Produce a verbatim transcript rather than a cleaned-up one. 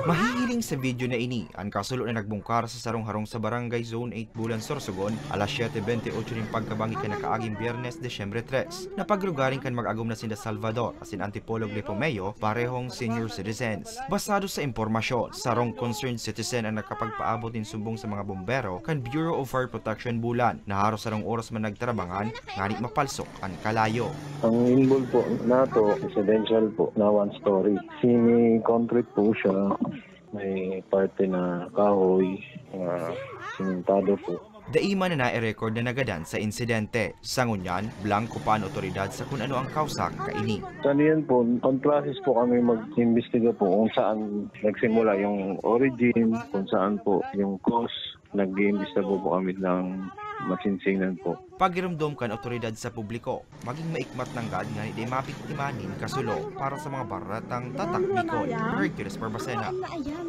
Mahihiling sa video na ini an kasulo na nagbungkar sa sarong harong sa Barangay Zone eight Bulan, Sorsogon, alas siyete bente otso nin pagkabanggi kan nakaaging Biyernes, Disyembre tres, na paglugaring kan mag-agom na sinda Salvador asin Antipolo Glipomeo, parehong senior citizens. Basado sa impormasyon, sarong concerned citizen ang nakapagpaabot nin sumbong sa mga bombero kan Bureau of Fire Protection Bulan na haros sarong oras man nagtarabangan ngani mapalsok an kalayo. Ang involved po nato, residential po na one story. Semi-concrete po siya. May parte na kahoy, na simentado po. Dai man na nai-record na nagadan sa insidente. Sa ngunyan, blanco pa an otoridad sa kun ano ang kausa kaini. Sa niyan po, on process po kami mag-imbestiga po kung saan nagsimula yung origin, kung saan po yung cause. Nag-iimbestiga po kami ng masinsinan po. Pagiromdom kan otoridad sa publiko, maging maikmat nanggad ngani di mabiktima nin kasulo. Para sa mga baretang Tatak Bicol, Hercules Barbacena.